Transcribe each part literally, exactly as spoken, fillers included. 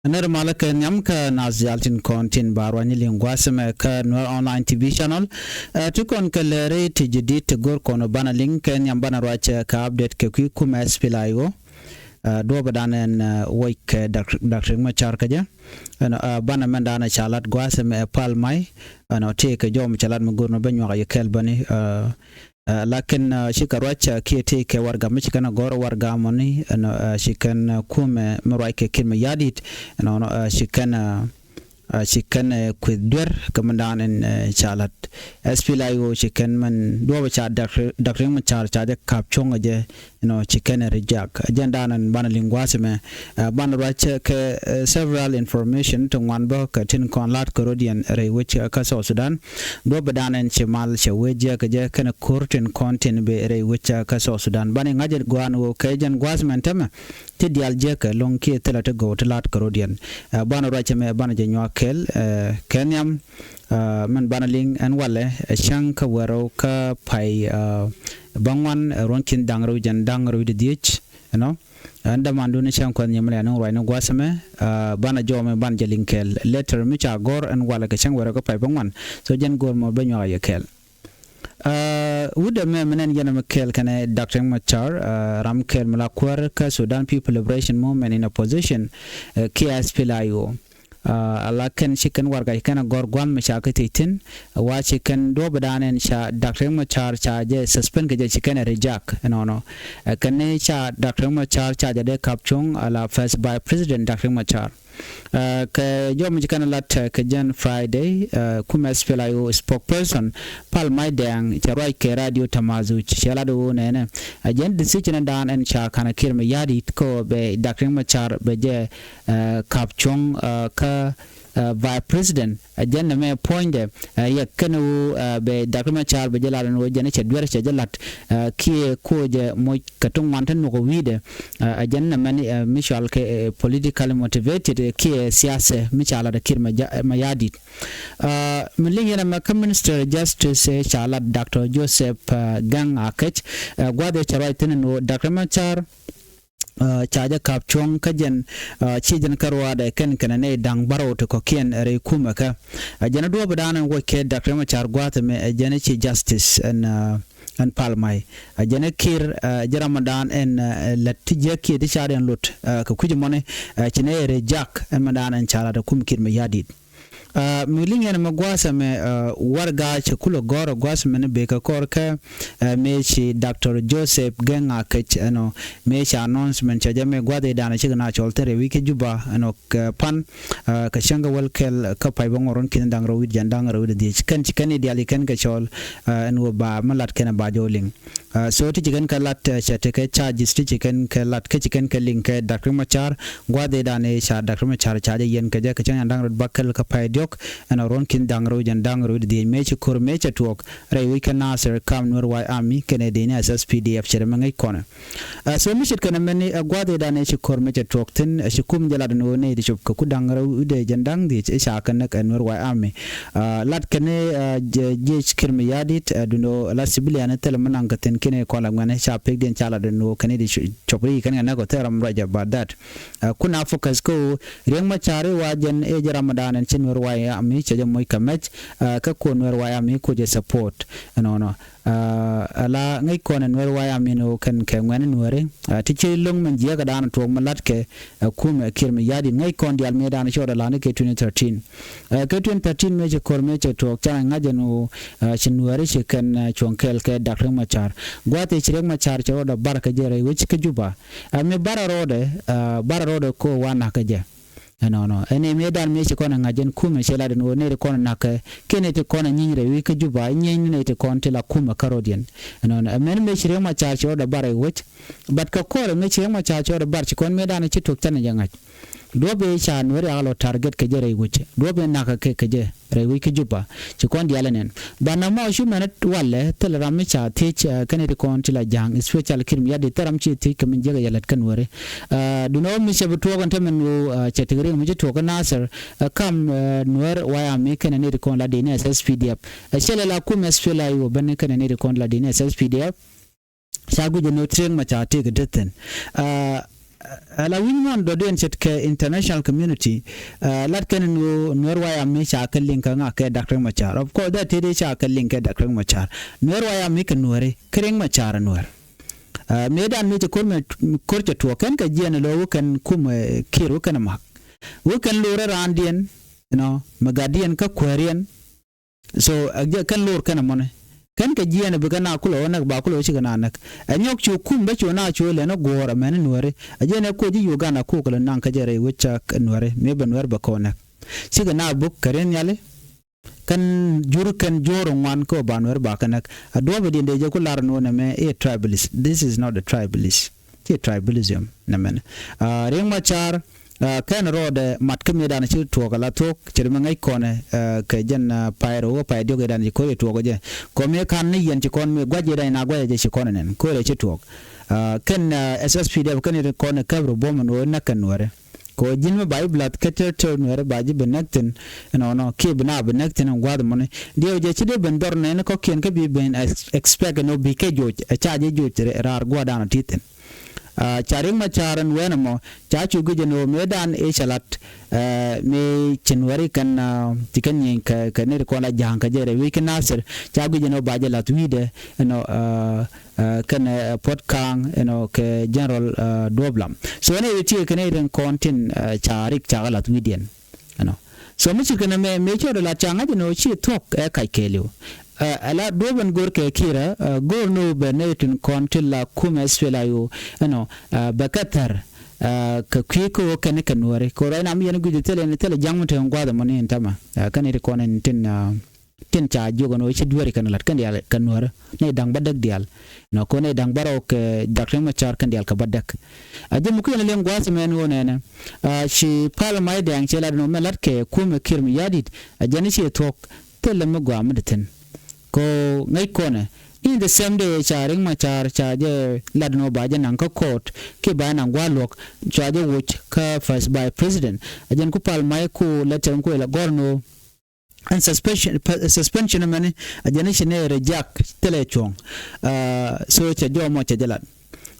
Nɛr malä kɛ nhiam kä nath diaal tin kɔn tin ba ruany liŋ gua̱a̱th ɛmɛ kä Nuer Online T V channel. Ɛ, ti kɔn kɛ lɛri ti jadid ti go̱r kɔn banɛ liŋ kɛ nhiam banɛ ruac kɛ update kɛ kui̱ kumɛ S P L A I O. Ɛ, duɔ̱ɔ̱p dan ɛn, ɛ, wec kɛ Dak-, Doctor Riek Machar kɛ jɛ. Ɛn, ɛ, banɛ mɛn dan ɛ ca lat gua̱a̱th ɛmɛ ɛ pal may. Ɛn, ɔ tëë kɛ jɔw mi ca lat mi go̱r nɔ bä nyuak a yɛ kɛl bäni. Ɛ, Ɛ, lakin, ɛ, cikɛ ruac, ɛ, kiɛ tëë kɛ warɛga mi ci kɛn a gɔ̱r warɛga mɔni, ɛn, ɛ, ci kɛn, ɛ, kumɛ mi ruac kɛ Kiir Mayardit, ɛnɔnɔ, ɛ, ci kɛn, ɛ, ɛ, ci kɛn, ɛ, kueth duer kɛ mi daan ɛn, ɛ, ca la̱t. S P L A I O ci kɛn mɛn duɔ̱ɔ̱p ca Dak-, Doctor Riek Machar ca jɛ ka̱p cuɔ̱ŋ ɛ jɛ, ɛnɔ ci kɛn ɛ reject. Ɛ jɛn daan ɛn banɛ liŋ gua̱a̱th ɛmɛ, ɛ, banɛ ruac kɛ, ɛ, several information ti ŋuan bä kɛ tin kɔn la̱t kɛ rɔ̱diɛn rɛy wec kä South Sudan. Duɔ̱ɔ̱p dan ɛn ci mal cɛ wee jiɛk kɛ jɛ kɛnɛ ko̱r tin kɔn tin bee rɛy wec kä South Sudan. Banɛ ŋa̱c ɛ gua̱a̱n ɣöö kɛ jɛn gua̱a̱th mɛn tämɛ ti diaal jiɛk kɛ lo̱ŋ kiɛ thilɛ ti gɔw ti la̱t kɛ rɔ̱diɛn. Ɛ, banɛ ruac ɛmɛ banɛ jɛ nyuak kɛɛl, ɛ, kɛ nhiam, ɛ, mɛn banɛ liŋ ɛn walɛ, ɛ, cäŋ kä wärä kä pay, ɛ, bäŋuan, ɛ, ruɔ̱n ki̱n da̱ŋ rɛw jɛn da̱ŋ rɛw wi̱cdɛ dhiec, you know. Ɛn dämandun cäŋ kuɛth nyimɛ lɛ ni ruacni gua̱a̱th ɛmɛ, ɛ, banɛ jɔw ɛmɛ banɛ jɛ liŋ kɛɛl. Letter mi ca gɔ̱r ɛn walɛ kɛ cäŋ wärä kä pay bäŋuan. So jɛn go̱r mɔ bä nyuak a yɛ kɛɛl. Ɛ, wut ɛmɛ mi nɛn yɛn ɛmɛ kɛɛl kɛnɛ Doctor Riek Machar, ɛ, ram kɛɛl mi la kuäär kä Sudan People Liberation Movement in Opposition, ɛ, kiɛ S P L A I O. Ɛ, ala kɛn ci kɛn warɛga ci kɛn a gɔ̱r gua̱a̱th mi ca kɛ thiec thi̱n, wa ci kɛn duɔ̱ɔ̱p dan ɛn ca Doctor Riek Machar ca jɛ suspend kɛ jɛ ci kɛn a reject, ɛnɔnɔ. Ɛ, kɛn ni ca Doctor Riek Machar ca jɛ dee ka̱p cuɔ̱ŋ ala First Vice President Doctor Riek Machar. Ɛ, kɛ jɔw mi ci kɛn lat, ɛ, kɛ jɛn Friday, ɛ, kumɛ S P L A I O spokesperson Pal May Dɛŋ cɛ ruac kɛ radio Tamazuj cɛ lat ɣöö nɛnɛ, ɛ, jɛn decision dan ɛn ca ka̱n a Kiir Mayardit kɛ ɣöö bɛ Doctor Riek Machar bɛ jɛ, ɛ, ka̱p cuɔ̱ŋ, ɛ, kä, ɛ, Vice President. Ɛ jɛn nɛmɛ puɔ̱nydɛ, ɛ, yɛ kɛn ɣöö, ɛ, bɛ Doctor Machar bɛ jɛ lat ɛn ɣöö jɛn cɛ duer cɛ jɛ lat, ɛ, kiɛ ko̱ jɛ moc kɛ ti ŋuan ti nuɔk wi̱i̱dɛ. Ɛ, ɛ jɛn nɛmɛ ni, ɛ, mi cɔal kɛ, ɛ, politically motivated, ɛ, kiɛ siasa mi ca lat ɛ Kiir Maya-, Mayardit. Ɛ, mi liŋ yɛn ɛmɛ kä Minister Justice, ɛ, ca lat Doctor Joseph, ɛ, Gɛŋ Akec, ɛ, gua̱th ɛ cɛ ruac thi̱n ɛn ɣöö Doctor Machar, ɛ, ca jɛ ka̱p cuɔ̱ŋ kä jɛn, ɛ, ci jɛn kä ruaadɛ kɛn kɛnɛ nɛy da̱ŋ bärɔw ti kɔ̱kiɛn rɛy kumɛ kä. Ɛ jɛn duɔ̱ɔ̱p dan ɛn wuɔc kɛ Doctor Machar gua̱a̱th ɛmɛ, ɛ jɛn ci justice ɛn, ɛ, ɛn Pal May. Ɛ jɛn Kiir, ɛ, jɛ ram dan ɛn, ɛ, lät ti jiäk kiɛ ti car ɛn lot, ɛ, kɛ kui̱c mɔni, ɛ, ci nɛ reject ɛn mɛ dan ɛn ca lat ɛ kum Kiir Mayardit. Ɛ, mi liŋ yɛn ɛmɛ gua̱a̱th ɛmɛ, ɛ, warɛga cɛ kulɛ gɔ̱r ɛ gua̱a̱th ɛmɛ ni bekɛ kɔr kɛ, ɛ, mëë ci Doctor Joseph Gɛŋ Akec ɛnɔ, mëë ci announcement cɛ jɛ mëë gua̱a̱th ëëdan cikɛ na cɔl thil rɛy wi̱c kä Juba ɛnɔ kɛ pan, ɛ, kɛ cäŋ kɛ wäl kɛl kä pay bä ŋuɔ̱t ruɔ̱n ki̱n da̱ŋ rɛw wi̱c jɛn da̱ŋ rɛw wi̱c dhieec. Kɛn ci kɛn i̱ diaal i̱ kɛn kɛ cɔl, ɛ, ɛn ɣöö ba mi lat kɛn ɛ ba jɔw liŋ. Ɛ, so ti ci kɛn kɛ lat, ɛ, cɛ tekɛ charges ti ci kɛn kɛ lat kä ci kɛn kɛ liŋ kɛ Doctor Machar, gua̱a̱th ëëdan ëë ca Doctor Machar ca jɛ yɛn kɛ jɛ kɛ cäŋ da̱ŋ rɛw bäkɛl kä pay diɔ̱k ɛn ruɔ̱n ki̱n da̱ŋ rɛw jɛn da̱ŋ rɛw wi̱c dhieec. Mëë ci ko̱r mëë cɛ tuɔɔk rɛy wi̱c kä Nasir kam Nuer White Army kɛnɛ dee ni S S P D F cɛ rɛ mɛ ŋäc kɔnɛ. Ɛ, so mi ce̱tkɛ nɛmɛ ni, ɛ, gua̱a̱th ëëdan ëë ci ko̱r mëë cɛ tuɔɔk thi̱n, ɛ, ci kum jɛ lat ɛn ɣöö nɛy ti cop kɛ ku da̱ŋ rɛw wi̱cdɛ jɛn da̱ŋ dhieec ëë ca kɛ näk ɛ Nuer White Army. Ɛ, lat kɛn, ɛ, jiec Kiir Mayardit, ɛ, duundɛ ɣöö la civilian thilɛ mi naŋ kɛ thi̱n kiɛn ɛ kɔn la ŋuɛ̈ni ca pekdiɛn ca lat ɛn ɣöö kɛn i̱ di cop ri kɛn kɛ näk ɔ thil ram ruac about that. Ɛ, kun a focus kä ɣöö Riek Machar i̱ wa jɛn ëë jɛ ram dan ɛn ci Nuer White Army cɛ jɛ moc kɛ mɛc, ɛ, kä kun Nuer White Army ku jɛ support ɛnɔnɔ. Ɛ, ala ŋäc kɔn ɛ Nuer White Army ni ɣöö kɛn kɛ ŋuɛ̈ni Nuääri, ɛ, ti ci lo̱ŋ min jiääk ɛ da̱a̱n tuɔɔk mi la̱tkɛ, ɛ, kumɛ Kiir Mayardit ŋäc kɔn diaal mëë da̱a̱n cɔɔdɛ la̱ni kɛ twenty thirteen. Ɛ, kɛ twenty thirteen mëë ci ko̱r mëë cɛ tuɔɔk ca ŋa̱c ɛn ɣöö, ɛ, ci Nuääri ci kɛn, ɛ, cuɔ̱ŋ kɛɛl kɛ Doctor Riek Machar. Gua̱a̱th ëë ci Riek Machar cɛ rɔɔdɛ bar kɛ jɛ rɛy wec kä Juba. Ɛ, mi bar ɛ rɔɔdɛ, ɛ, bar ɛ rɔɔdɛ ko wa na̱k kɛ jɛ. Ɛnɔnɔ. Ɛn ɛ mëëdan mëë ci kɔn ɛ ŋa̱c ɛn kumɛ cɛ lat ɛn ɣöö nɛy ti kɔn ɛ na̱kɛ kiɛ nɛy ti kɔn ɛ nyieeny rɛy wi̱i̱ kä Juba, nyieeny ni nɛy ti kɔn ti la kumɛ kärɔ̱diɛn. Ɛnɔnɔ. Ɛ mɛn mëë ci Riek Machar cɛ rɔɔdɛ bar rɛy wec. But kɛ kɔr ɛ mëë ci Riek Machar cɛ rɔɔdɛ bar ci kɔn mëëdan ci tuɔɔk canɛ jɛ ŋa̱c. Duɔ̱ɔ̱p ëë ca Nuääri a lɔ target kɛ jɛ rɛy wec. Duɔ̱ɔ̱p ëë na̱kɛ kɛ kɛ jɛ rɛy wec kä Juba. Ci kɔn diaal ɛ nɛn. Banɛ mɔ cu mɛn walɛ thilɛ ram mi ca thiec, ɛ, kɛnɛ ti kɔn ti la ja̱a̱ŋ, especially Kiir Mayardit thilɛ ram ci thiec kɛ min jiäk ɛ yɛ lät kä Nuääri. Ɛ, duundɛ ɣöö mi cɛ bi tuɔɔk ɛn te min ɣöö, ɛ, cɛ tekɛ riɛk mi ci tuɔɔk kä Nasir, ɛ, kam, ɛ, Nuer White Army kɛnɛ nɛy ti kɔn la dee ni S S P D F. Ɛ, cɛ lɛ la kum S P L A I O ben kɛnɛ nɛy ti kɔn la dee ni S S P D F. Ca guic ɛn ɣöö Riek Machar tëëkɛ te thi̱n. Ɛ, Ala wi̱ny muɔ̱ɔ̱n dɔ̱diɛn ce̱tkɛ international community. Lat kɛn ni ɣöö Nuɛr White Army ca kɛ liŋ kɛ ŋa? Kɛ Doctor Riek Machar. Of course that tëëdɛ ca kɛ liŋ kɛ Doctor Riek Machar. Nuɛr White Army kɛ Nuɛri, kɛ Riek Machar ɛ Nuɛr. Mëëdan mi cɛ ko̱r, mɛ ko̱r cɛ tuɔɔk kɛn kɛ jiɛn lɔ wä kɛn kum Kiir wä kɛn ɛ ma̱k, wä kɛn lorɛ raandiɛn, you know, mɛ gatdiɛn kä kuääriɛn. So ɛ jɛ kɛn lor kɛn ɛmɔni. Kɛn kɛ jiɛɛn ɛ bikɛ na kulɛ wä näk, ba kulɛ wä cikɛ na näk. Ɛ nyɔk cu kum bä cu na cu lɛn ɛ guɔ̱ɔ̱r ɛmɛn Nuɛri. Ɛ jɛn ɛ kuɔ ji̱ Uganda kuk lɛ naŋ kä jɛ rɛy wec cak Nuɛri, mi bɛ Nuɛri bɛ kɔn näk. Cikɛ na buk kɛ riɛn nhiali. Kɛn jur kɛn juɔ̱ɔ̱r ŋuan kä ba Nuɛri ba kɛ näk. Ɛ duɔ̱ɔ̱p ɛ diɛn dee jɛ ku lar nuɔ̱n ɛmɛ i̱ tribalist. This is not a tribalist. Ci tribalism nɛ mɛn. Riek Machar kɛn rɔɔdɛ mat kä mëëdan ci tuɔɔk ala thuɔ̱k cɛ ri mɛ ŋäc kɔnɛ kɛ jɛn pay rɛw wä pay diɔk idan ci ko̱r i̱ tuɔɔk jɛ. Kɔmi kan ni yɛn ci kɔn mi guac idan ina guac jɛ ci kɔn nɛn ko̱r i̱ ci tuɔɔk. Kɛn SSPDF kɛn i̱ kɔn i̱ käp rɛ buɔ̱m ɛn ɣöö näk kɛn Nuɛrɛ. Kɛ ɣöö ji̱n mi ba i̱ bi la̱th kä territory Nuɛrɛ ba ji̱ bi näk thi̱n. Ɛnɔnɔ kiɛ bi na bi näk thi̱n ɛn gua̱th ɛmɔni. Diɛw jɛ ci dee ben dhɔr nɛn kɔ̱kiɛn kä bi ben expect ɛn ɣöö bi kɛ joc ɛ ca jɛ joc raar gua̱dan ɔ ti thi̱n. Ca Riek Machar ɛn wɛn ɛmɔ ca cu guic ɛn ɣöö mëëdan ëë cɛ la̱t. Mëë ci Nuɛri kɛn ti kɛn nyieny kɛ nɛy ti kɔn la ja̱a̱ŋ kɛ jɛ rɛy wi̱c kä Nasir ca guic ɛn ɣöö ba jɛ la̱th wi̱i̱dɛ ɛnɔ kɛn Puɔt Ka̱a̱ŋ ɛnɔ kɛ General Duɔ̱p Lam. So ɛn ɛ ti kɛn nɛy ti kɔn tin ca Riek ca kɛ la̱th wi̱i̱diɛn. Ɛnɔ. So mi cirkɛ nɛ mɛ mëë cɔɔdɛ lat ca ŋa̱c ɛn ɣöö ci thuɔ̱k ɛ kac kɛɛliw. Ɛ la duɔ̱ɔ̱p ɛn go̱r kɛ Kiir ɛ go̱r ni ɣöö bɛ nɛy tin kɔn ti la kumɛ SPLA-IO ɛnɔ bɛ kɛ thɛr kɛ kui̱ kä ɣöö kɛn kɛ Nuɛri kɛ ɣöö ruac nam yɛn gui̱c thilɛ ni thilɛ ja̱ŋ mi te ŋua̱th ɛmɔ ni in tämɛ kɛn it kɔn in tin tin ca jiök ɛn ɣöö ci dueeri kɛn la̱t kɛn diaal kɛ Nuɛri nɛy da̱ŋ bädäk diaal. Nɔ kɔn nɛy da̱ŋ bärɔw kɛ Doctor Riek Machar kɛn diaal kɛ bädäk. A jɛ mi kui̱n liŋ gua̱a̱th mɛn ɣöö nɛnɛ ci Pal Mac Dɛŋ cɛ lat ɛn ɣöö mɛ la̱t kɛ kumɛ Kiir Mayardit a jɛn ci thuɔ̱k thilɛ mi gɔaa mi di thi̱n. Kɛ ɣöö ŋäc kɔnɛ in the same day ca Riek Machar ca jɛ lat ɛn ɣöö ba jɛ naŋ kä court kiɛ ba jɛ naŋ gua̱a̱th luɔ̱k ca jɛ woc kä Vice President. A jɛn ku Pal Mac ku lät cɛ ku ilɛ gɔ̱r ɛn ɣöö ɛn suspension, suspension mɛni a jɛn i̱ ci nɛ reject thilɛ cuɔ̱ŋ. So cɛ jɔmɔ cɛ jɛ lat.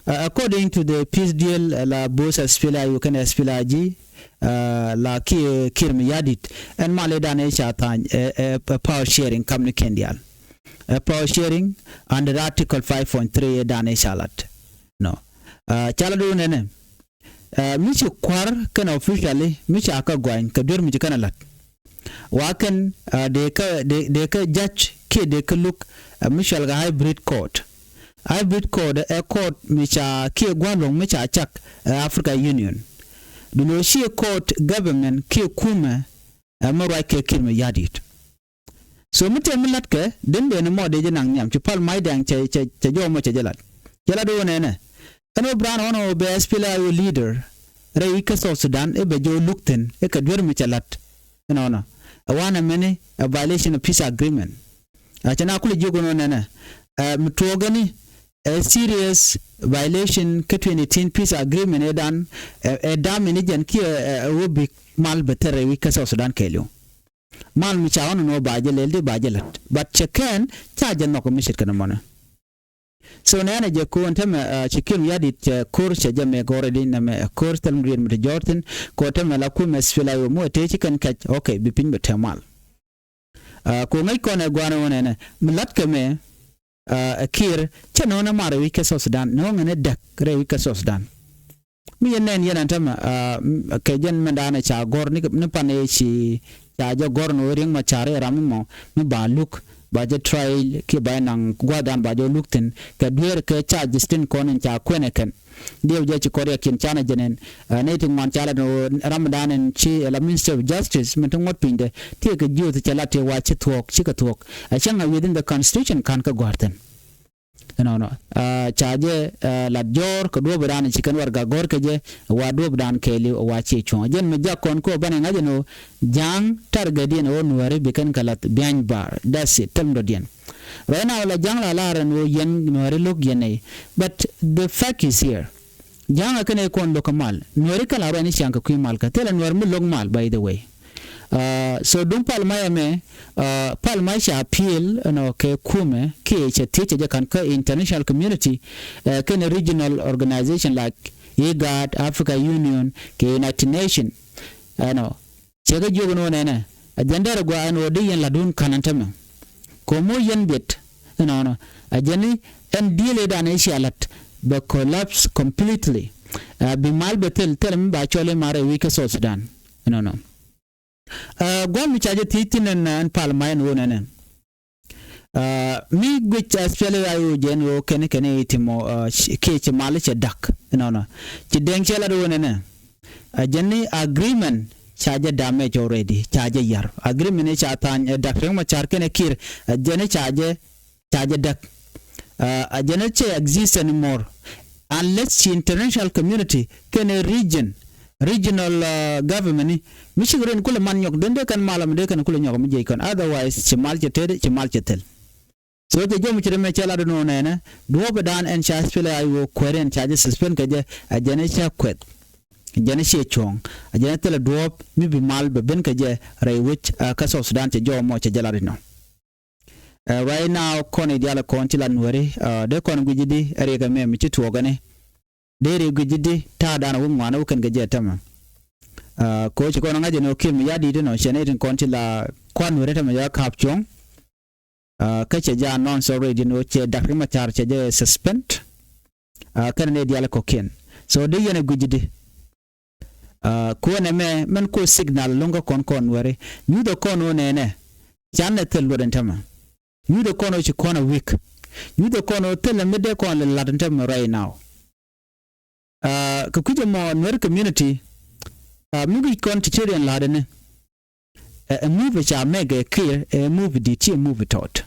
According to the peace deal la both SPLA-IO kɛnɛ SPLA-IG la kiɛ Kiir Mayardit ɛn mali dan i̱ ca tha̱a̱ny ɛ power sharing kam ni kɛn diaal. Ɛ power sharing under article five point three ɛ dan i̱ ca lat. Nɔ ca lat wun ɛnɛ. Mi ci kua̱r kɛnɛ officially mi ca kä gɔany kɛ duer mi ci kɛnɛ la̱t. Wa kɛn dee kä dee kä judge kiɛ dee kä luk mi cɔal kɛ hybrid court. Hybrid court ɛ court mi ca kiɛ gua̱a̱r luɔ̱ŋ mi ca cak ɛ Africa Union. Dulɔ ci court government kiɛ kumɛ ɛ mi ruac kɛ Kiir Mayardit. So mi tɛm mi la̱tkɛ den den mɔ dee jɛ naŋ nhiam ci Pal Mac Dɛŋ cɛ cɛ cɛ jɔw mɔ cɛ jɛ lat. Cɛ lat wä nɛnɛ ɛn wä bran ɣɔn wä bɛ SPLA-IO leader rɛy i̱ kä South Sudan i̱ bɛ jɔw luk thi̱n i̱ kɛ duer mi cɛ lat. Ɛnɔnɔ ɛ wanɛ mɛni ɛ violation of peace agreement. A cɛ na kulɛ jiök wä nɛnɛ ɛ mi tuɔɔkɛni ɛ serious violation kä twenty eighteen peace agreement ɛ dan ɛ dam in i̱ jɛn kiɛ ɛ wä bik mal bɛ thɛr rɛy i̱ kä South Sudan kɛɛliw. Mal mi ca ɣɔn nɔ ba jɛ lɛl di ba jɛ lät but cɛ kɛn ca jɛ nhɔk mi ce̱tkɛ ni mɔnɛ. So nɛɛnɛ jɛ ko̱o̱n tämɛ ci Kiir Mayardit cɛ ko̱r cɛ jɛ mɛ gɔrɛ di nɛmɛ ko̱r thil mi riet mi ti jɔr thin ko̱o̱n tämɛ la kumɛ SPLA-IO muɔ tëë ci kɛn kɛc. Okay bi piny bɛ tɛm mal. Ko̱o̱n ŋäc kɔn ɛ gua̱a̱n ɛ wä nɛnɛ mi la̱tkɛ mɛ ɛ Kiir cɛ nɔnɛ mar rɛy wi̱c kä South Sudan nɔŋɛ ni däk rɛy wi̱c kä South Sudan. Mi yɛn nɛn yɛn ɛn tämɛ kɛ jɛn mɛn da̱a̱n ca gɔ̱r ni pan ëë ci ca jɛ gɔ̱r ni wä Riek Machar i̱ ram mi mɔ mi ba luk ba jɛ trial kiɛ ba jɛ naŋ gua̱a̱th dan ba jɛ luk thi̱n kɛ dueer kɛ charges tin kɔn in ca kuɛn ɛ kɛn. Diɛw jɛ ci kɔn riɛk kiɛn canɛ jɛ nɛn nɛy ti ŋuan ca la ni wä ram mi da̱a̱n in ci la Ministry of Justice min ti ŋuɔ̱t pinydɛ tiɛ kɛ jiöth cɛ la tiɛ wa ci thuɔ̱k cikɛ thuɔ̱k. Ɛ cäŋ ɛ within the constitution ka̱n kä gua̱a̱r thi̱n. Ɛnɔnɔ ca jɛ lat jɔɔr kɛ duɔ̱ɔ̱p ɛ da̱a̱n ci kɛn warɛgak gɔ̱r kɛ jɛ wa duɔ̱ɔ̱p ɛ da̱a̱n kɛɛliw ɛ wa ciɛ cuɔ̱ŋ jɛn mi jak kɔn kɛ ɔ banɛ ŋa̱c ɛn ɣöö ja̱a̱ŋ targɛtdiɛn ɛ ɣöö Nuääri bi kɛn kɛ la̱th behind bar. That's it. Thil mi dɔ̱diɛn. Right now la ja̱a̱ŋ la lar ɛn ɣöö yɛn Nuääri lo̱k yɛn nɛy. But the fact is here. Ja̱a̱ŋ ɛ kɛn ɛ kɔn lo̱k kɛ mal Nuääri kɛn la ruac ni ciaŋ kɛ kui̱ mal kɛ thilɛ Nuäär mi lo̱k mal by the way. So duŋ Pal Mac ɛmɛ Pal Mac ca appeal ɛnɔ kɛ kumɛ kiɛ cɛ thiec cɛ jɛ ka̱n kä international community kɛnɛ regional organization like IGAD, Africa Union, kɛ United Nation. Ɛnɔ, cɛ kɛ jiök ni wä nɛnɛ, ɛ jɛn derɛ gɔaa ɛn ɣöö dee yɛn la̱tdun ka̱n ɛn tämɛ. Ko̱ moc yɛn biɛt ɛnɔnɔ, ɛ jɛn ni ɛn diëël ëëdan ëë cia la̱t bɛ collapse completely. Ɛ bi mal bɛ thil, thilɛ mi ba cɔl i̱ mal rɛy wec kä South Sudan ɛnɔnɔ. Ɛ gua̱a̱th mi ca jɛ thiec thi̱n ɛn, ɛn pal ma ɛn ɣöö nɛnɛ. Ɛ mi guic SPLA-IO jɛ ɛn ɣöö kɛn, kɛn i̱ ti mɔ, ɛ kiɛ ci mal cɛ da̱k ɛnɔnɔ. Ci Dɛŋ cɛ lat ɣöö nɛnɛ. Ɛ jɛn ni agreement ca jɛ damage already, ca jɛ yar. Agreement ni ca tha̱a̱ny ɛ Dak Riek Machar kɛnɛ Kiir, ɛ jɛn ni ca jɛ, ca jɛ däk. Ɛ jɛn ni cɛ exist anymore unless ci international community kɛnɛ region, regional, ɛ government ni mi cikɛ rin kulɛ man nyɔk den dee kɛn mal mi dee kɛn kulɛ nyɔk mi jiɛc kɔn, otherwise ci mal cɛ tet, ci mal cɛ thil. So cɛ jɔm ci ri mɛ cɛ lat ni wä nɛnɛ, duɔ̱ɔ̱p ɛ dan ɛn ca SPLA-IO kuɛɛri ɛn ca jɛ suspend kɛ jɛ, ɛ jɛn ni cɛ kuɛth. Jɛn ciɛ cuɔ̱ɔ̱ŋ, ɛ jɛn thilɛ duɔ̱ɔ̱p mi bi mal bɛ ben kɛ jɛ rɛy wec, ɛ kä South Sudan cɛ jɔɔk mɔ cɛ jɛ lat inɔ. Ɛ right now kɔn i̱ diaal kɔn ci la Nuääri, ɛ dee kɔn guic i̱di ɛ riɛk ɛmɛ mi ci tuɔɔk ɛni. Dee riɛk guic i̱di ta̱a̱ dan wä ŋuan wä kɛn kɛ jɛ tämɛ. Ɛ ko̱ ci kɔn ŋa̱c ɛn ɣöö Kiir mi ya̱ di̱t inɔ cɛ ni tin kɔn ci la kua̱r Nuääri tämɛ jɛ ka̱p cuɔ̱ŋ. Ɛ kä cɛ jɛ announce already ni ɣöö cɛ Dak Riek Machar cɛ jɛ suspend. Ɛ kɛn ni diaal kɔ̱kiɛn. So dee yɛn ɛ guic i̱di. Ɛ kuɛn ɛmɛ mɛn ko signal lo̱ŋ kä kɔn kɔn Nuääri. Nyuthɛ kɔn ɣöö nɛnɛ. Can ɛ thil luɔt ɛn tämɛ. Nyuthɛ kɔn ɣöö ci kɔn ɛ weak. Nyuthɛ kɔn ɣöö thilɛ mi dee kɔn lɛ la̱t ɛn tämɛ right now. Ɛ kɛ kui̱c ɛmɔ Nuääri community. Ɛ mi guic kɔn ti ci riɛn la̱t ɛni. Ɛ ɛ move ca mɛk ɛ Kiir ɛ move di̱t ci ɛ move tɔt.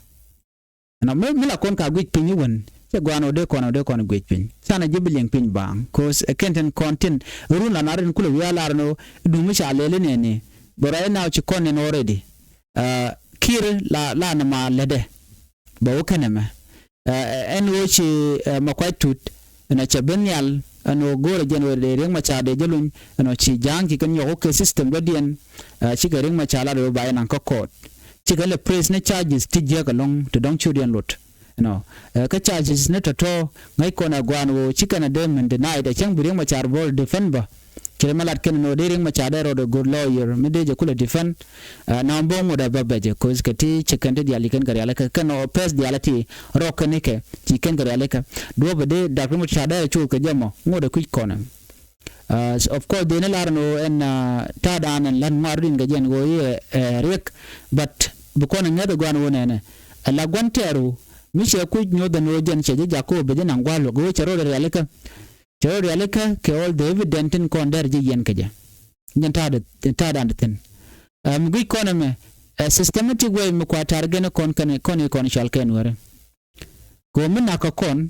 Ɛnɔ mi, mi la kɔn ka guic piny i̱ wän cɛ gɔaa ni wä dee kɔn, wä dee kɔn guic piny. Canɛ ji̱ bi liɛŋ piny baaŋ. Cause ɛ kɛn tin kɔn tin run la na rin kulɛ wi̱i̱ a lar ni wä duŋ mi ca lɛl inɛni. Bɛ right now ci kɔn in already. Ɛ Kiir la, la ni ma lätdɛ. Bɛ wä kɛn ɛmɛ. Ɛ ɛn ɣöö ci, ɛ Makuac Tut ɛnɔ cɛ ben nhial ɛn ɣöö go̱o̱rɛ jɛn ɣöö dee Riek Machar dee jɛ luny ɛnɔ ci ja̱a̱ŋ ci kɛn nyɔk wä kɛ system dɔ̱diɛn. Ɛ cikɛ Riek Machar lat ɣöö ba jɛ naŋ kä court. Cikɛ lɛ press ni charges ti jiäk ɛlɔ̱ŋ ti dɔ̱ŋ ciötdiɛn luɔt. Ɛnɔ ɛ kä charges ni tɔ̱tɔ̱ ŋäc kɔn ɛ gua̱a̱n ɣöö ci kɛn ɛ dee min denied ɛ cäŋ bi Riek Machar bä defend bä. Ci rɛ mi lat kɛn ni ɣöö dee Riek Machar dee rɔɔdɛ go̱o̱r lawyer mi dee jɛ kulɛ defend. Ɛ na bä ŋot ɛ bä bɛ jɛ ko̱th kɛ ti ci kɛn ti diaal ci kɛn kɛ rialikä kɛn ɔ pɛth diaal ti rɔk kɛn ikɛ ci kɛn kɛ rialikä. Duɔ̱ɔ̱p ɛ dee Dak Riek Machar dee rɛ coth kɛ jɛ mɔ ŋot ɛ kui̱c kɔn ɛ. Ɛ of course dee ni lar ni ɣöö ɛn ta̱a̱dan ɛn la̱t ŋuar rin kɛ jɛn ɣöö i̱ ɛ Riek. But bi kɔn ɛ ŋäth ɛ gua̱n ɣöö nɛnɛ ɛ la gua̱n tɛɛru mi cɛ kui̱c nyoth ɛn ɣöö jɛn cɛ jɛ jak kä ɣöö bɛ jɛ naŋ gua̱l luɔk ɣöö cɛ rɔɔdɛ rialikä. Cɛ rɔ rialikä kɛ all the evident tin kɔn dɛr ji̱ yɛn kɛ jɛ. Jɛn ta̱a̱, ta̱a̱dan di thi̱n. Ɛ mi guic kɔn ɛmɛ ɛ systematic way mi kua ta̱a̱r gɛn kɔn kɛn kɔn i̱ kɔn cɔal kɛn wärä. Kɛ ɣöö mi nakä kɔn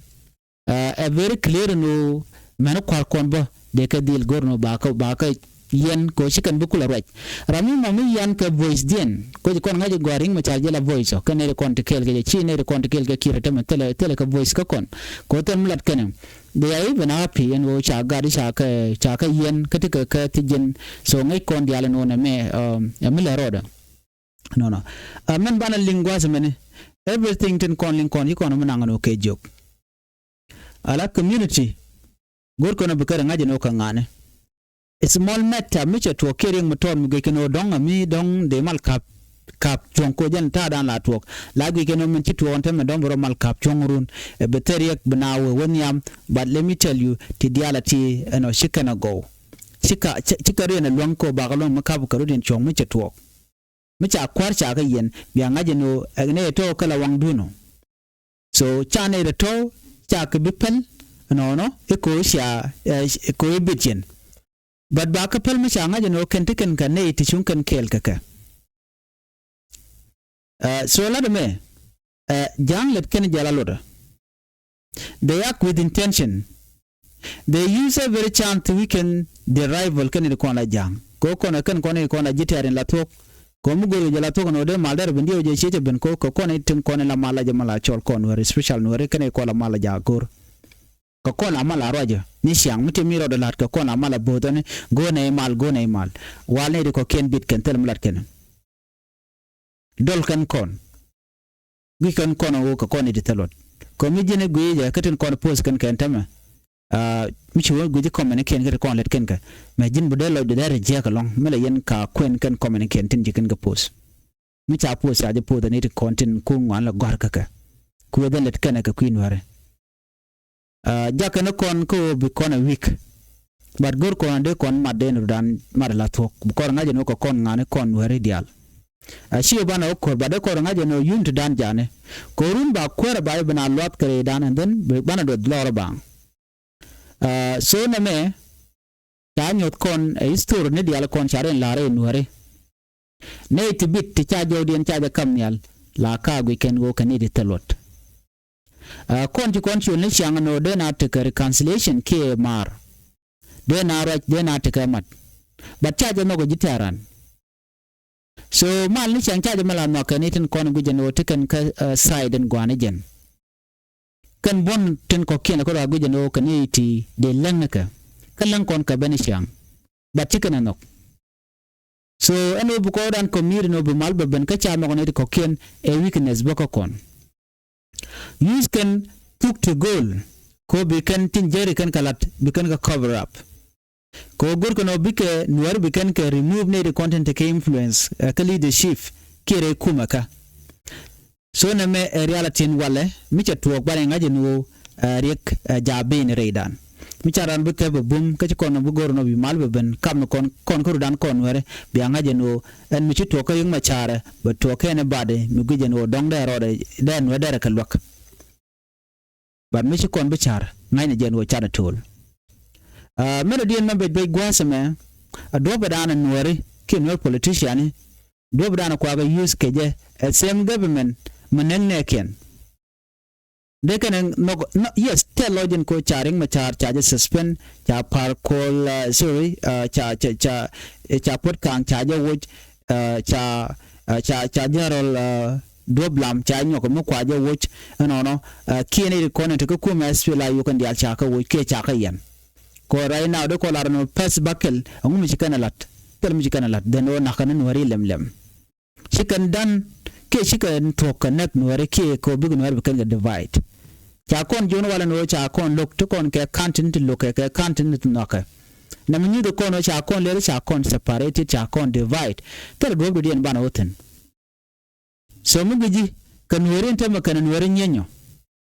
ɛ very clear ni ɣöö mɛn kua̱r kɔn bä dee kɛ dhil go̱r ni ɣöö bakä, bakä yɛn kɛ ɣöö ci kɛn bi kulɛ ruac. Ram mi mɔ mi yan kɛ voice diɛn kɛ ɣöö ci kɔn ŋa̱c i̱ gɔaa Riek Machar jɛ la voice ɔ kɛn nɛy ti kɔn ti kɛɛl kɛ jɛ ci nɛy ti kɔn ti kɛɛl kɛ Kiir tämɛ thilɛ, thilɛ kɛ voice kä kɔn. Kɛ ɣöö thil mi lat kɛn ɛ they are even happy ɛn ɣöö ca gat i̱ ca kɛ, ca kɛ yɛn kä ti kɛ, kɛ ti jiɛn. So ŋäc kɔn diaal ɛn ɣöö nɛmɛ ɛ mi lɛ rɔɔdɛ. Nɔnɔ ɛ mɛn banɛ liŋ gua̱a̱th mɛni everything tin kɔn liŋ kɔn ci kɔn mi naŋ ɛn ɣöö kɛ jiök. Ala community go̱r kɛn ɔ bi kɛ rɛ ŋa̱c ɛn ɣöö kɛ ŋa̱ni. Small matter mi cɛ tuɔɔk kiɛ Riek Machar mi guic kɛn ɣöö dɔ̱ŋ ɛ mi dɔ̱ŋ dee mal ka̱p, ka̱p cuɔ̱ŋ koc ɛn ta̱a̱dan la tuɔɔk. La guic kɛn ɣöö min ci tuɔɔk ɛn tɛmɛ dɔ̱ŋ bi rɔ mal ka̱p cuɔ̱ŋ run. Ɛ bi thɛr Riek bi na wee wä nhiam. But let me tell you ti diaal ɛ ti ɛn ɔ ci kɛn ɛ gɔw. Ci ka, ci, ci kɛ riɛn ɛ luäŋ kɛ ɣöö bakɛ luäŋ mi ka̱p kɛ rut in cuɔ̱ŋ mi cɛ tuɔɔk. Mi ca kua̱r ca kä yɛn bia ŋa̱c ɛn ɣöö ɛ nɛ tɔ̱ kä la waŋdun ɔ. So ca nɛy tɔ̱ ca kɛ bi päl ɛnɔnɔ i̱ ko̱ cia, ɛ ko̱ i̱ bit yɛn. But ba kä päl mi ca ŋa̱c ɛn ɣöö kɛn ti kɛn kɛ nɛy ti cuŋ kɛn kɛɛl kɛ kɛ. Ɛ so lat ɛmɛ ɛ ja̱a̱ŋ lɛt kɛn jɛ la lotdä. They act with intention. They use every chance to weaken their rival kɛn in kɔn la ja̱a̱ŋ. Kɛ kɔn kɛn kɔn in kɔn la ji̱ tɛɛr in la thuɔ̱k. Kɛ mi go̱o̱r kɛ jɛ la thuɔ̱k in ɣöö dee mal dɛr ben diɛw jɛ ciec ɛ ben kɛ kɛ kɔn in tin kɔn in la mal la jɛ mal la cɔl kɔn Nuäär, especial Nuäär kɛn in kɔn la mal la ja̱a̱ŋ go̱o̱r. Kɛ kɔn la mal la ruacä ni ciaŋ mi te mi rɔɔdɛ la̱t kɛ kɔn la mal la bo̱o̱thä ni go̱o̱r nɛy mal, go̱o̱r nɛy mal. Wal nɛy ti kɔ̱kiɛn bit kɛn thil mi lat kɛn. Dɔl kɛn kɔn. Guic kɛn kɔn ɣöö kɛ kɔn i̱ ti thil luɔt. Kɛ mi ji̱n i̱ guic jɛ kä tin kɔn post kɛn kɛn tämɛ. Mi ci wä guici kɔmɛn kiɛn kä ti kɔn lɛt kɛn kɛ mɛ ji̱n bi dee lɔcdɛ dee rɛ jiɛk ɛlɔ̱ŋ mi lɛ yɛn ka kuɛn kɛn kɔmɛn kiɛn tin ji̱ kɛn kɛ poth. Mi ca poth ca jɛ poth ɛn i̱ ti kɔn tin kuŋ ŋuan lɛ gɔ̱a̱r kä kɛ kuëth ɛn lɛt kɛn ɛ kɛ kui̱ nuäri. Jakɛ ni kɔn kä ɣöö bi kɔn ɛ wi̱k. But go̱r kɔn a dee kɔn mat dee ni rudan mat ala thuɔ̱k bi kɔn ŋa̱c ɛn ɣöö kɛ kɔn ŋa̱ni kɔn nuäri diaal. A ci ɣöö banɛ wä ko̱r but dee kɔn ŋa̱c ɛn ɣöö yun ti dan jani. Kɛ ɣöö run ba kuäärä ba i̱ bi na luath kɛ rɛy dan and then bi banɛ duɔth lɔɔr baŋ. So nɛmɛ ca nyuɔth kɔn ɛ history ni diaal kɔn ca rin la̱r ɛ nuäri. Nɛy ti bit ti ca jɔwdiɛn ca jɛ kam nhial la ka guic kɛn ɣöö kɛ ni ti thil luɔt. Kɔn ci kɔn ciöl ni ciaŋ ɛn ɣöö dee na tekɛ reconciliation kiɛ maar. Dee na ruac dee na tekɛ mat. But ca jɛ nhɔk ɛ ji̱ tɛ̈ran. So mal ni ciaŋ ca jɛ mi la nhɔk kɛn i̱ tin kɔn guic ɛn ɣöö ti kɛn kä side in gua̱a̱ni jɛn. Kɛn buɔ̱n tin kɔ̱kiɛn ɛ kä ruac guic ɛn ɣöö kɛn i̱ ti dee läŋ ni kɛ kä läŋ kɔn kɛ ben i̱ ciaŋ. But ci kɛn ɛ nhɔk. So ɛn ɣöö bi kɔɔdan community ni ɣöö bi mal bɛ ben kä ca nhɔk ni ti kɔ̱kiɛn ɛ weakness bä kä kɔn. Use kɛn thuk ti go̱o̱l kɛ ɣöö bi kɛn tin jeri kɛn kɛ lat bi kɛn kɛ cover up. Kɛ ɣöö go̱rkɛ nɔ bikɛ nuäär bi kɛn kɛ remove nɛy ti kɔn tin tekɛ influence kä leadership kiɛ rɛy kumɛ kä. So nɛmɛ ɛ rial a tin walɛ mi cɛ tuɔɔk banɛ ŋa̱c ɛn ɣöö riɛk jaabin rɛydan. Mi ca ran bi thɛp ɛ bum kä ci kɔn bi go̱r nɔ bi mal bɛ ben kam ni kɔn kɔn kä rudan kɔn nuäärɛ bia ŋa̱c ɛn ɣöö ɛn mi ci tuɔɔk kä riɛk ma caarɛ bɛ tuɔɔk kɛn ɛ badɛ mi guic ɛn ɣöö dɔ̱ŋ dee rɔɔdɛ dee nuäär dɛrɛ kɛ luäk. But mi ci kɔn bi car ŋa̱cnɛ jɛn ɣöö canɛ to̱o̱l. Mɛn ɛ diɛn mɛ bec bec gua̱a̱th ɛmɛ a duɔ̱pɛ daanɛ nuääri kiɛ nuäär politiciani. Duɔ̱pɛ daanɛ kuakä use kɛ jɛ ɛ same government mɛ näk nɛɛkiɛn. Dee kɛn ɛ nhɔk yes tɛl lɔc in ko ca riŋ mɛ car ca jɛ suspend ca par kol sorry ca ca ca ca puɔt kaŋ ca jɛ woc. Ca ca ca general duɔp lam ca nyɔk mi kua jɛ woc. Ɛnɔnɔ kiɛn iri kɔn in ti kä kumɛ S P L A U kɛn diaal ca kä woc kiɛ ca kä yɛn. Kɔ right now de kɔ lar nɔ pɛth ba kɛl ɛŋu mi ci kɛn ɛ lat. Kɛl mi ci kɛn ɛ lat then ɣöö nakä ni nuääri lɛm lɛm. Ci kɛn dan kiɛ ci kɛn tuɔk kɛ nɛk nuääri kiɛ kɛ bik nuääri bi kɛn kɛ divide. Ca kɔn jiɔn walɛ ni ɣöö ca kɔn lo̱k ti kɔn kɛ kantin ti lo̱kɛ kɛ kantin ti nhɔkɛ. Nɛ mi nyuth kɔn ɣöö ca kɔn lɛri ca kɔn separated ca kɔn divide. Thilɛ duɔ̱p di diɛn banɛ wä thi̱n. So mi gui̱ci kɛ nueeri in temɛ kɛnɛ nueeri nyieny ɔ.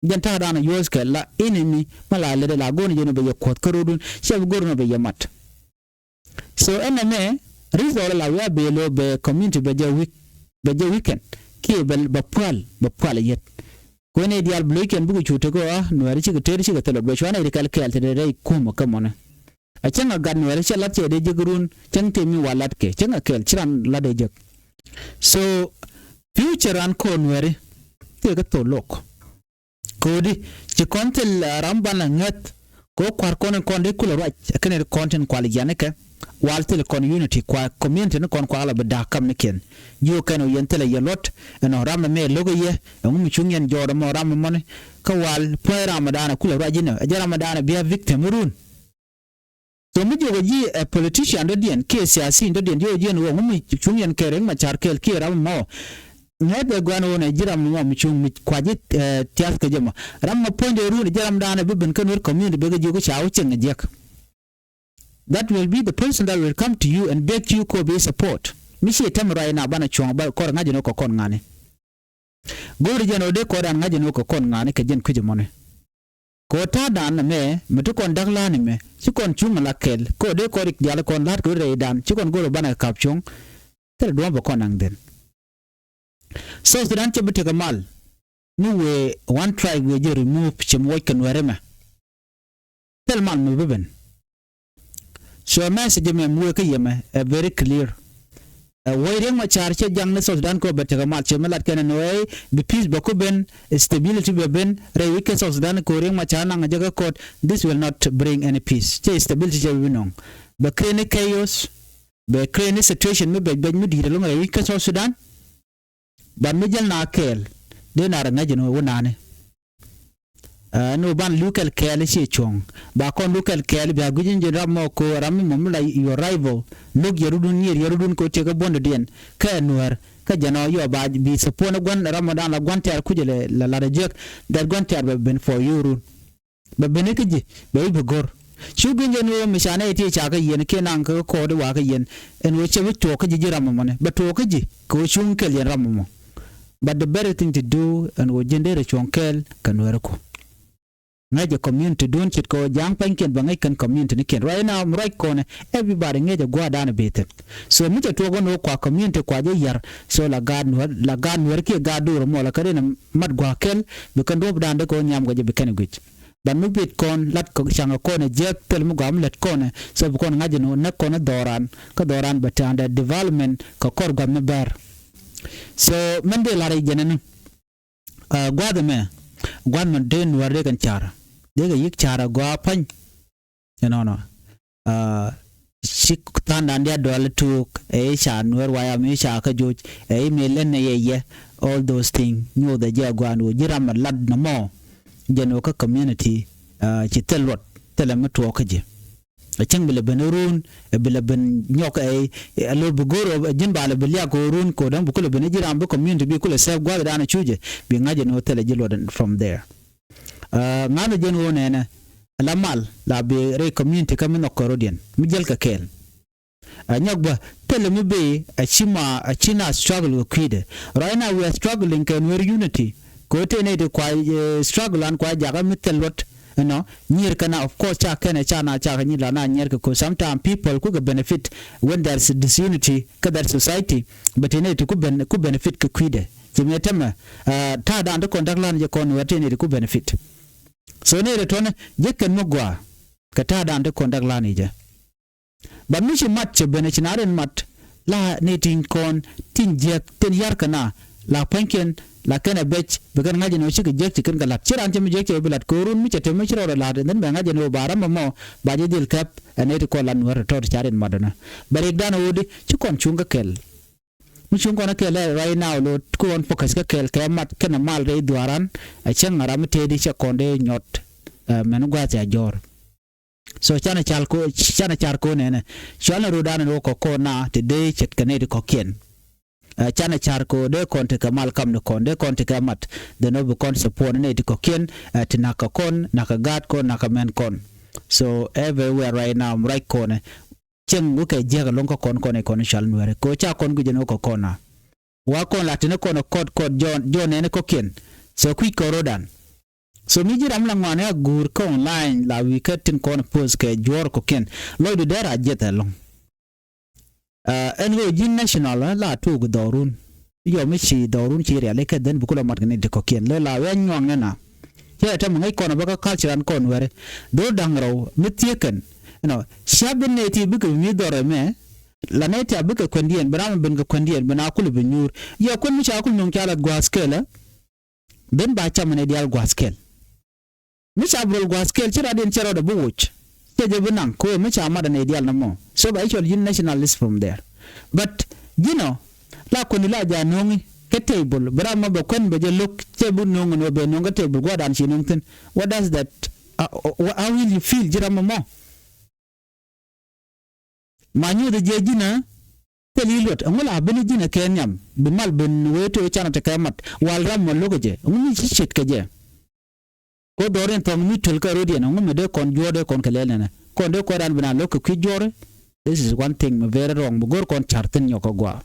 Jɛn ta̱a̱ da̱a̱n a yuɔ̱ɔ̱c kɛ la inimi ma la lɛt la go̱o̱r ni jɛn ɔ bɛ yɛ kuɔth kä ro̱dun cɛ bi go̱o̱r ni ɔ bɛ yɛ mat. So ɛn nɛmɛ result la wiaa bee lo̱ bɛ community bɛ jɛ weak bɛ jɛ weekend kiɛ bɛ bɛ pual bɛ pual yet. Kuɛn i̱ diaal bi lo̱ckiɛn bikɛ cu tekɛ ɣɔaa nueeri cikɛ teer cikɛ thilɛ bɛ cuanɛ ri kɛl kɛɛl te dee rɛy kumä kä mɔni. A cäŋ a gat nuɛɛri cɛ lat cɛ dee jek run cäŋ tëë mi wa lat kɛ cäŋ a kɛɛl ci ran lat dee jek. So future ran kɔn nuɛɛri tëë kä thol lok. Ko̱di ci kɔn thil ram banɛ ŋäth kɛ kua̱r kɔn in kɔn dee kulɛ ruac kɛn in kɔn tin kual yianikɛ. Wal thil kɔn unity kua community ni kɔn kua ala bi da̱a̱k kam ni kiɛn. Jiök kɛn ɔ yɛn thilɛ yɛ luɔt ɛnɔ ram ɛmɛ lo̱k ɛ yɛ ɛŋu mi cuŋ yɛn jɔɔt ɛmɔ ram ɛmɔni. Kä wal pua̱c ram ɛdan ɛ kulɛ ruac inɔ ɛ jɛ ram ɛdan ɛ bia victim run. So mi jiök ɛ ji̱ ɛ politician dɔ̱diɛn kiɛ siasin dɔ̱diɛn jiök ɛ ji̱ ɛn ɣöö ŋu mi cuŋ yɛn kɛ Riek Machar kɛɛl kiɛ ram mɔ. Ŋäth ɛ gua̱n ɣöö nɛ ji̱ ram mɔ mi cuŋ mi kua ji̱ ɛ tiath kɛ jɛ mɔ. Ram mɔ puɔ̱nydɛ run ɛ ji̱ ram da̱a̱n ɛ bi ben kä Nuer community bek ɛ jiök kä ca wä cieŋ ɛ jiäk. That will be the person that will come to you and beg you kɔ bi support. Mi ciɛ tɛm ruac na banɛ cuɔ̱ŋ ba kɔr ŋa̱c ɛn ɣöö kɛ kɔn ŋa̱ni. Go̱o̱ri jɛn ɣöö dee kɔn dan ŋa̱c ɛn ɣöö kɛ kɔn ŋa̱ni kɛ jɛn kui̱c ɛmɔni. Kɛ ɣöö ta̱a̱ dan ɛmɛ mi ti kɔn däk la̱a̱n ɛmɛ ci kɔn cuŋ ala kɛl kɛ ɣöö dee kɔn rik diaal kɔn la̱a̱t kɛ ɣöö rɛy dan ci kɔn go̱o̱r ɣöö banɛ kɛ ka̱p cuɔ̱ŋ. Thilɛ duɔ̱ɔ̱p bɛ kɔn naŋ dhin. South Sudan cɛ bi tekɛ mal ni wëë one tribe wëë jɛ remove cɛ mi wuɔc kɛ nuɛɛri mɛ. Thil mal mi bi ben. So message mɛ mi wee kä yɛmɛ ɛ very clear. Ɛ wee Riek Machar cɛ jaŋ ni South Sudan kɛ bɛ tekɛ mal cɛ mi lat kɛn ni wee bi peace bɛ ku ben stability bɛ ben rɛy wi̱c kɛ South Sudan kɛ Riek Machar naŋ jɛ kä court. This will not bring any peace cɛ stability cɛ bi nɔŋ. Bɛ create ni chaos bɛ create ni situation mi bɛc bɛc mi di̱i̱t ɛlɔŋ rɛy wi̱c kɛ South Sudan. But mi jäl na kɛɛl dee na rɛ ŋäc ɛn wä nani. Ɛn wä ban luk kɛl kɛɛl i̱ ciɛ cuɔ̱ŋ ba kɔn luk kɛl kɛɛl bia gui̱c in ji̱n ram mɔ ko ram mi mɔm la your rival. Luk yɛ rudun nyier yɛ rudun ko tiek kä buɔ̱n dɔ̱diɛn kä ɛ nuäär kä jɛn ɔ yɔ ba bi support ni gua̱n ram mɔ dan la gua̱n tɛ̈r kucɛ la lat ɛ jiäk. That gua̱n tɛ̈r bɛ ben for you run. Bɛ ben kä ji̱ bɛ i̱ bi go̱r. Cu gui̱ny jɛn ɣöö mi ca nɛy ti ca kä yɛn kiɛ naŋ kä kɔɔdi wa kä yɛn. Ɛn ɣöö cɛ bi tuɔɔk kä ji̱ ji̱ ram ɛmɔni bɛ tuɔɔk kä ji̱ kɛ ɣöö cuŋ kɛl yɛn ram ɛmɔ. But the better thing to do ɛn ɣöö ji̱n derɛ cuɔ̱ŋ kɛɛl kɛ nuɛɛri ku. Ŋäcɛ community duɔ̱n ce̱tkɛ ɣöö ja̱a̱ŋ pa̱nykiɛn bɛ ŋäc kɛn community nikiɛn. Right now mi ruac kɔnɛ everybody ŋäcɛ gua̱a̱r da̱a̱n ɛ beth thi̱n. So mi cɛ tuɔɔk ɣän ɣöö kua community kua jɛ ya̱r. So la gaat nuɛɛr la gaat nuɛɛr kiɛ gaat duur ɛmɔ la kä rin ɛ mat gua̱a̱ kɛl bi kɛn duɔ̱ɔ̱p da̱a̱n dee kɛ ɣöö nhiam kɛ jɛ bi kɛn ɛ guic. But mi bit kɔn lat kɔ ca̱ŋ kɛ kɔn ɛ jiɛk thil mi guam lät kɔn ɛ. So bi kɔn ŋa̱c ɛn ɣöö näk kɔn ɛ dhɔran kä dhɔran bɛ te under development kɛ kɔr gua̱th mi bɛr. So mɛn dee la̱r i̱ jɛn ɛn ni gua̱th ɛmɛ gua̱th mɛ dee nuäär dee kɛn ca̱r dee kɛ yi̱k ca̱r ɛ gɔaa pa̱ny. Ɛnɔnɔ ci tha̱a̱ŋdan diaal dual tuuk ɛ i̱ ca nuɛɛr waya mi ca kä joc ɛ i̱ mi lɛn ɛ yɛ yɛ. All those things nyothɛ jɛ ɛ gua̱a̱n ɣöö ji̱ ram ɛ lat nɔmɔ. Jɛn ɣöö kä community ci thil luɔt thilɛ mi tuɔɔk kä ji̱. Ɛ cäŋ bi lɛ ben run ɛ bi lɛ ben nyɔk ɛ ɛ lo bi go̱o̱r ɛ ji̱n ba lɛ bi liak ɣöö run ko̱däŋ bi kulɛ ben ji̱ ram bi community bi kulɛ sɛp gua̱a̱th dan ɛ cucɛ bi ŋa̱c ɛn ɣöö thilɛ ji̱ luɔt from there. Ŋa̱th jɛn ɣöö nɛnɛ la mal la bi rɛy community kä mi nhɔk kärodiɛn mi jäl kɛ kɛɛl. Ɛ nyɔk bä thilɛ mi bi a ci ma a ci na struggle kɛ kui̱dɛ. Right now we are struggling kɛ nuɛr unity. Kɛ ɣöö tëë nɛy ti kua struggle an kua jakä mi thil luɔt. Ɛnɔ nyier kɛ na of course ca kɛnɛ ca na ca kɛ nyi la na nyier kɛ kɛ sometimes people ku kɛ benefit when there is disunity kä that society. But tëë nɛy ti ku ben ku benefit kɛ kui̱dɛ. Ci mi tɛmɛ ta̱a̱ dan ti kɔn dak lan jɛ kɔn nuɛr tëë nɛy ti ku benefit. So nɛy ti tɔnɛ jɛ kɛn mi gɔaa kɛ ta̱a̱ dan ti kɔn dak lan jɛ. But mi ci mat cɛ ben ci na rin mat la ni tin kɔn tin jiɛk tin yar kɛ na la pua̱nykiɛn la kɛn a bec bi kɛn ŋa̱c ni wä cikɛ jiɛk ci kɛn kɛ lat ci ran cɛ mi jiɛk cɛ bi lat kɛ run mi cɛ te mi ci rɔɔdɛ lat in then bɛ ŋa̱c ni wä ba ram mɔ ba jɛ dhil kɛp. Ɛn ni ti kɔn la nuɛr tɔt ca rin mat dɔnä bɛ rik dan wä di ci kɔn cuŋ kɛ kɛl. Mi cuŋ kɔn kɛl right now lo kɔn focus kɛ kɛl kɛ mat kɛn a mal rɛy dhuaran. A cäŋ a ram mi tëëdi cɛ kɔn dee nyɔt mɛn gua̱a̱th a jɔr. So canɛ car ko canɛ car ko nɛnɛ cualɛ rot danɛ rot kɔ kɔn na ti dee ce̱tkɛ nɛy ti kɔ̱kiɛn. Canɛ car ko dee kɔn ti kɛ mal kam ni kɔn dee kɔn ti kɛ mat dee nɔ bi kɔn support nɛy ti kɔ̱kiɛn. Ti nak kɛ kɔn nak kɛ gaat kɔn nak kɛ mɛn kɔn. So everywhere right now mi ruac kɔnɛ cieŋ wä kɛ jiäk ɛlɔ̱ŋ kä kɔn kɔn i̱ kɔn i̱ cual nuɛɛri ko ca kɔn guic ɛn wä kɛ kɔn na. Wa kɔn la tini kɔn ɛ kɔt kɔt jɔn jɔn nɛni kɔ̱kiɛn. So kui̱c kɔn rot dan. So mi ji̱ ram la ŋuan ɛ guur kä online la wi̱i̱ kä tin kɔn post kɛ juɔ̱ɔ̱r kɔ̱kiɛn. Lɔcdu dee ra jiɛth ɛlɔ̱ŋ. Ɛn ɣöö ji̱n national la tuuk dhɔrun. Yɔ mi ci dhɔrun ci riali kɛ dhen bi kulɛ mat kɛ ni ti kɔ̱kiɛn lɛ la wee nyuaŋ nɛ na. Cɛ tɛm ŋäc kɔn bä kä culture an kɔn wɛri. Dhor da̱ŋ rɛw mi thiekɛn. Ɛnɔ cia ben nɛ ti bikɛ mi dhɔr ɛmɛ. La nɛ ti a bikɛ kuɛndiɛn bi ram ben kɛ kuɛndiɛn bi na kulɛ bi nyuur. Yɔ kuɛn mi ca kul nuŋ ca la gua̱a̱th kɛɛlä. Ben ba cam ni diaal gua̱a̱th kɛɛl. Mi ca bi rol gua̱a̱th kɛɛl ci radiɛn cɛ rɔɔdɛ bi woc. Cɛ jɛ bi naŋ kɛ ɣöö mi ca mat anɛ diaal nɔmɔ. So ba i̱ cɔl ji̱n nationalist from there. But ji̱n ɔ la kuäni la ja no̱o̱ŋi kä table bi ram mɔ bɛ kuän bɛ jɛ lo̱k cɛ bi no̱o̱ŋ ni wä bɛ no̱o̱ŋ kä table gua̱a̱dan ci no̱o̱ŋ thi̱n. What does that? How will you feel ji̱ ram mɔ? Ma nyuuth jiɛ ji̱nä thil i̱ luɔt ɛŋu la ben ji̱nä kɛ nhiam bi mal ben wee ti ɣöö canɛ ti kɛ mat wal ram mɔ lo̱k jɛ ɛŋu mi ci ce̱tkɛ jɛ. Ko dhɔr in thɔŋ mi töl kɛ rot yɛn ɛŋu mi dee kɔn juɔ̱ɔ̱r dee kɔn kɛ lɛl nɛnɛ kɔn dee kuɛɛr an bi na lo̱k kɛ kui̱ juɔ̱ɔ̱ri. This is one thing mi very wrong mi go̱r kɔn car thi̱n nyɔk kɛ gua̱a̱.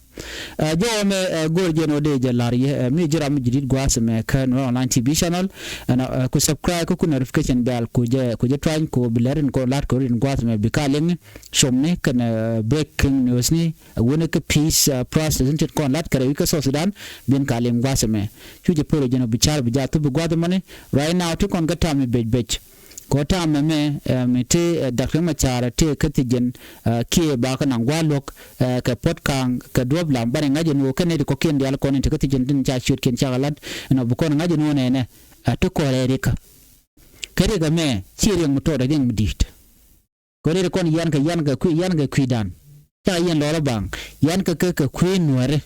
Jɔwä mɛ go̱r jɛn wä dee jɛ la̱r yɛ mi ji̱ ram mi ji̱ di̱t gua̱a̱th mɛ kä Nuer Online T V channel. Ɛn ku subscribe kä ku notification bell ku jɛ ku jɛ tuany ku bi lɛr in kɔn la̱t kɛ rot in gua̱a̱th mɛ bi ka liŋ. Comni kɛnɛ breaking news ni. Wuni kä peace process in tin kɔn lat kɛ rɛwi kä South Sudan bin ka liŋ gua̱th ɛmɛ. Cu jɛ poro jɛn ɔ bi car bi jaa thup bi gua̱th ɛmɔni. Right now ti kɔn kä tam mi bec bec. Kɔ tam ɛmɛ mi ti Doctor Machar ti kä thi jɛn kiɛ ba kä naŋ gua̱th luɔk kɛ puɔt kaŋ kɛ duɔ̱p lam bani ŋa̱c ɛn ɣöö kɛn nɛy ti kɔ̱kiɛn diaal kɔn in ti kä thi jɛn tin ca ciötkiɛn cakɛ lat ɛn ɔ bi kɔn ŋa̱c ɛn ɣöö nɛnɛ. Ti kɔn rɛy rikä kɛ rikä mɛ ci riɛŋ mi tɔɔt riɛŋ mi di̱i̱t. Kɛ rɛy ri kɔn yan kɛ yan kɛ kui̱ yan kɛ kui̱dan. Ca yɛn lɔrä baŋ yan kɛ kɛ kɛ kui̱ nuɛri.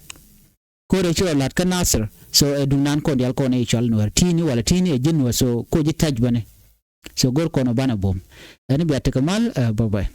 Ko̱rɛ ci rɔ la̱t kä Nasir so ɛ duŋnan kɔn dial kɔn i̱ cual nuɛr ti̱i̱ni wala ti̱i̱ni ɛ ji̱n nuɛr so ko̱ ji̱ ta̱c bäni. So go̱r kɔn ɔ banɛ bom. Ɛn bia tekɛ mal ɛ bye bye.